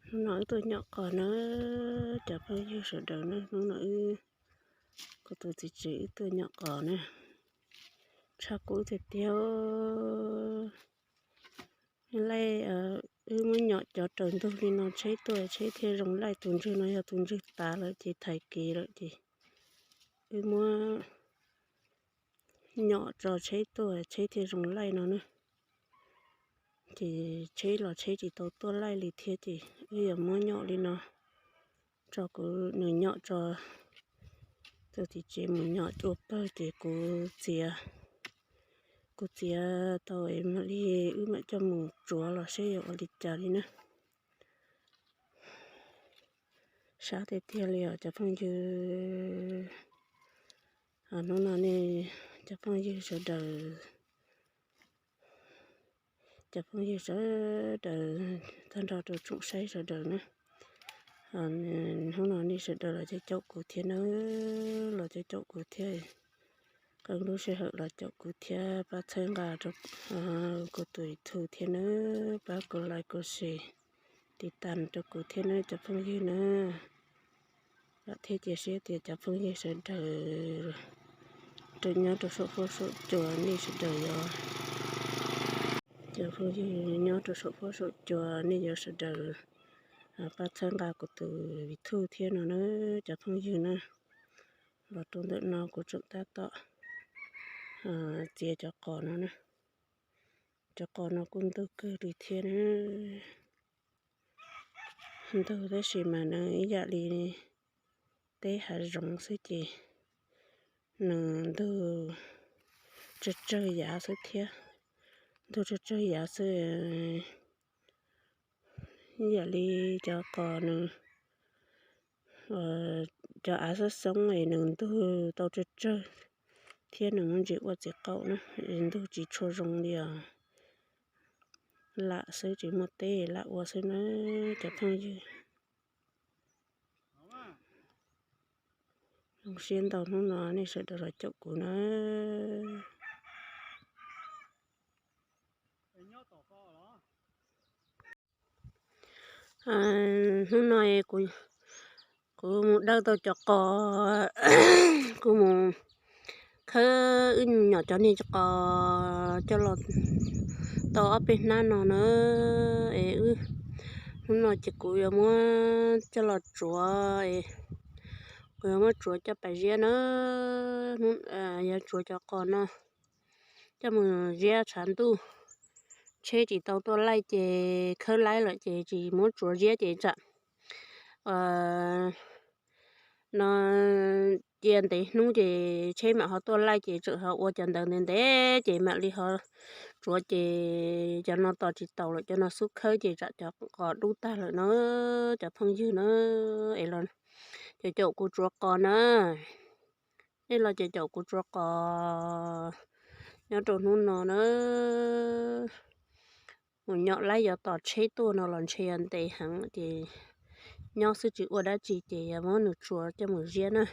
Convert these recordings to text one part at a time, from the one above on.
Hnub no wb tuaj nyom qos na, cov phooj ywg sawv daws na, hnub no wb, kuv tus txiv tsev wb tuaj nyom qos na, tshaj kub tiag tiag. Laij, wb muab nyom cov raws ntug li no tsheb tuaj tsheb thiaj zoo laij. Tus ntswg no yog tus ntswg tav lawm ces thaiv kev lawm ces wb muab nyom tso tsheb tuaj tsheb thiaj zoo laij no na. Ces tsheb los tsheb tsis tau tuaj laij li thiab ces wb yuav muab nyom li no tso, kuv nws nyom tso, tus txiv tsev mus nyom ua pawg ces kuv txiav, kuv txiav tau es mam li wb mam coj mus tsuav los seb yuav ua li cas li na. Sab tiag tiag li os cov phooj ywg. Hnub no nej cov phooj ywg sawv daws, cov phooj ywg sawv daws, tag nrho rau tsoom saib sawv daws na. Hnub no nej sawv daws los caum caum kuv thiab na, los caum caum kuv thiab, qee lub sij hawm los caum kuv thiab pab txhawb nqa rau kuv tus YouTube thiab na, pab kuv like kuv share tiv tam rau kuv thiab na cov phooj ywg na. Vam thiab cia siab tias cov phooj ywg sawv daws rau nyob rau saum huab saum cua nej sawv daws yuav, cov phooj ywg nyob rau saum huab saum cua nej yuav sawv daws pab txhawb nqa kuv tus YouTube thiab no na cov phooj ywg na. Los rau ntawm no kuv tseem tab tom txiav cov qos no na. Cov qos no kuj ntug kawg li thiab na. Ntug tab sis mas nws ib yam li teb hav zoov xwb ces nws ntug tsawg tsawg yav xwb thiab. Ntug tsawg tsawg yav xwb, ib yam li cov qos nws, cov av xoob xoob es nws ntug tau tsawg tsawg thiab nws muaj ntsis ua txiv qaub na, ntug tsis tshua zoo li os. Lam xwb tsis muaj teb lam ua xwb na cov phooj ywg. Zoo siab ntau hnub no nej sawv daws los caum kuv na. Hnub no kuv mus dawj tau cov qos, kuv mus khawb wb nyom cov niag qos coj los tau ob peb hnab no na. Es hnub no ces kuv yuav muab coj los tsuav, kuv yuav muab tsuav coj pas ziab na, yuav tsuav cov qos no coj mus ziab tshav ntuj. Tsheb tsis tau tuaj laij ces khawb laij lawm ces tsis muab tsuav ziab ces tsam no cia ntev hnub ces tsheb mam ho tuaj laij ces tseem ho ua cov ntawd ntev ntev ces mam li ho tsuav ces cov no tos tsis taus lawm, cov no xub khawb ces tsam cov qos dub tag lawm na cov phooj ywg na. Es los caum caum kuv tsuav qos na. Nej los caum caum kuv tsuav qos nyob rau hnub no na. Mus nyom laij yuav tos tsheb tuaj no los ntshe yuav ntev heev ces nyob xwb tsis ua dab tsi ces yuav muab nws tsuav coj mus ziab na.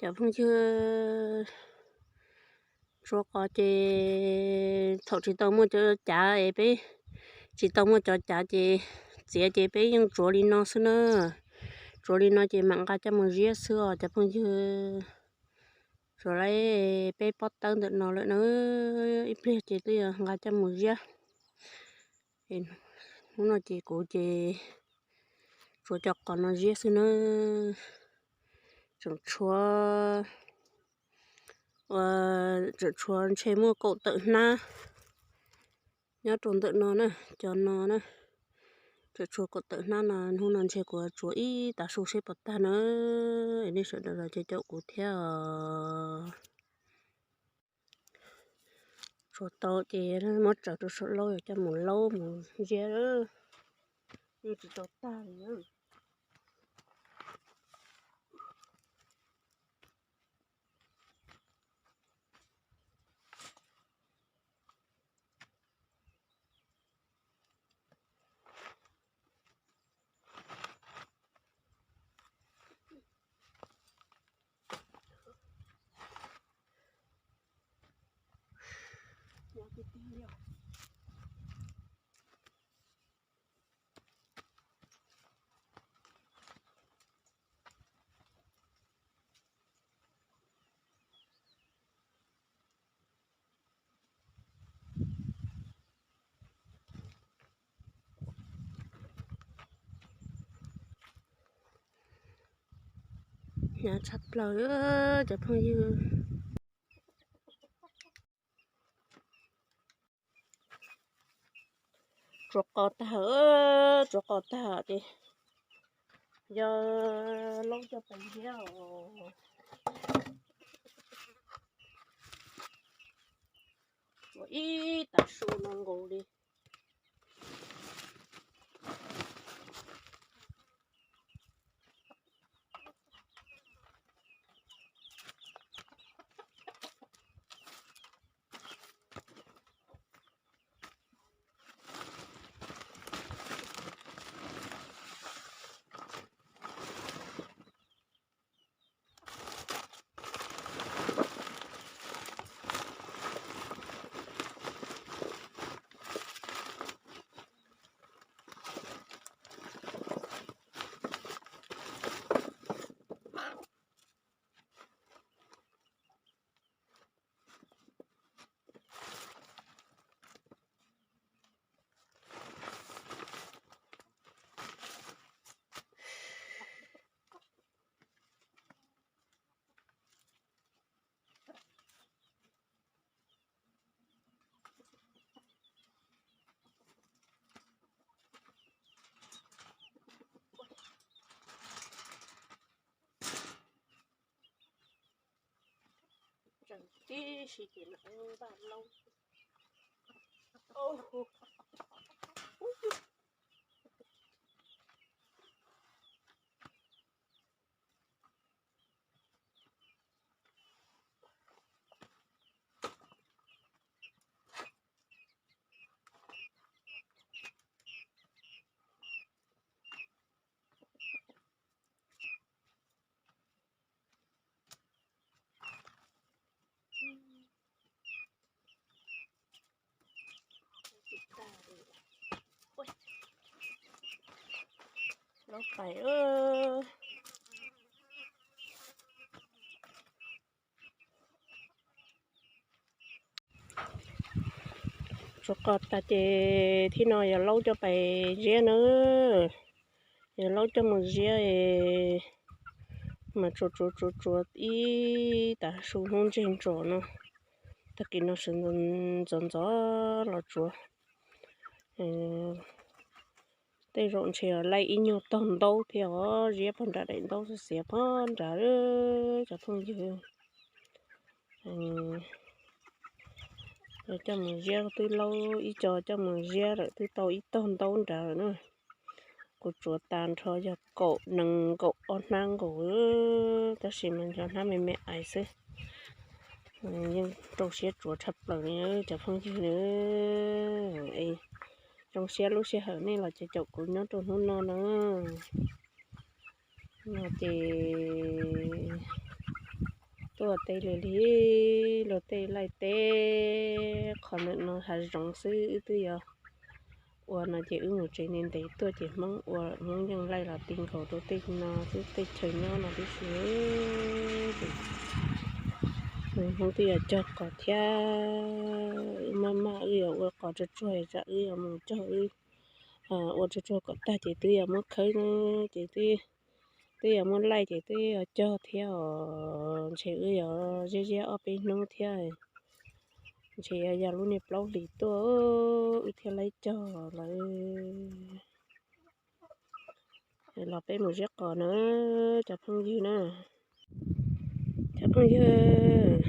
Cov phooj ywg, tsuav qos ces thaum tsis tau muaj cov cav es peb tsis tau muaj cov cav ces txiav ces peb yeej tsuav li no xwb na. Tsuav li no ces mam nqa coj mus ziab xwb os cov phooj ywg. Tsuav li peb pob tawb ntawm no lawm na, ib pliag ces twb yuav nqa coj mus ziab. Hnub no ces kuv ces tsuav cov qos no ziab xwb na. Tseem tshuav, tseem tshuav ntshe muaj kaum tawm hnab nyob rau ntawm no na, cov no na. Tseem tshuav kaum tawm hnab no, hnub no ntshe kuv tsuav ib tav su seb puas tag na. Nej sawv daws los caum kuv thiab os. Tsuav tau ces muab tsaws rau saum laub coj mus laub mus ziab, yeej tsis tau tag li. Hnyav tshaj plaws cov phooj ywg. Tsuav qos tag, tsuav qos tag ces yog laub coj pais ziab os. Tsuav ib tav su no nkaus li. Tseem tib si ces mam npaj laub. Laub pais. Tsuav qos tas ces thib no yog laub coj pais ziab na. Yog laub coj mus ziab es mas tsuav tsuav tsuav tsuav ib tav su hnub ntseg ntsos no. Tag kis no sawv ntxov ntxov los tsuav. Tej zaum ntshe laij ib nyuag tog ntaub thiab os, ziab pog nram daim ntaub xwb, xiav pog nrad cov phooj ywg. Coj mus ziab twb laub ib co coj mus ziab lawm twb tau ib tog ntaub nrad lawm na. Kuv tsuav tas nrho yog kaum nees nkaum ob hnab nkaus, tab sis mas cov hnab me me ais xwb. Yeej rau siab tsuav tshaj plaws li cov phooj ywg. Zoo siab lub sij hawm nej los caum kuv nyob rau hnub no na. No ces Luag tej li li, luag tej laij teb qhov ntawm no hav zoov xwb, wb twb yog ua no ces wb mus tsev ntev ntev tuaj ces Hmoob ua, Hmoob yeej laij los ti nkaus rau tej no xwb, tej chaw nyob no tib si. Ces Hmoob twb yog cog qos thiab, wb maj maj wb yuav ua qos tsuag tsuag tsam wb yuav mus cog wb ua tsuag tsuag kom tag ces twb yog muab khawb na, ces twb yog muab laij ces twb yog cog thiab os. Ntshe wb yuav ziab ziab ob peb hnub thiab, ntshe yuav yog lub niag plaub hlis tuaj wb thiaj laib cog lawm. Los peb mus ziab qos na, cov phooj ywg na. Cov phooj ywg,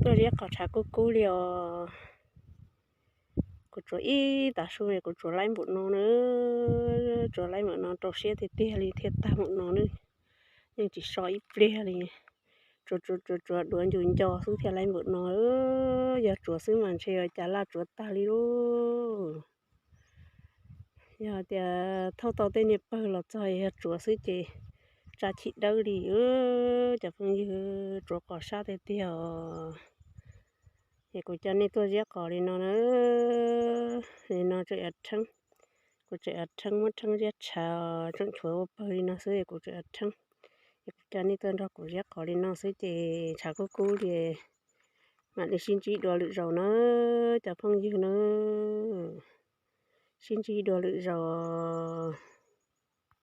tuaj ziab qos tshav kub kub li os. Kuv tsuav ib tav su, kuv tsuav laib npaum no na, tsuav laib npaum no rau siab tiag tiag li thiaj tag npaum no na. Yeej tsis so ib pliag li, tsuav tsuav tsuav duav ncus nco xwb thiaj laib npaum no. Yog tsuav xwb mas ntshe yuav cas laj tsuav tag li lauj. Yog tias thauj tau tej niag pawg los txog yog tsuav xwb ces tsa chim dawb li. Cov phooj ywg, tsuav qos sab tiag tiag os. Es kuv coj nej tuaj ziab qos li no na, li no tseem yuav rheeb, kuv tseem yuav rheeb muab rheeb ziab tshav, tseem tshuav ua pawg li no xwb es kuv tseem yuav rheeb. Es kuv coj nej tuaj nrog kuv ziab qos li no xwb ces tshav kub kub li, mam li sib ntsib dua lwm zaus na, cov phooj ywg na. Sib ntsib dua lwm zaus.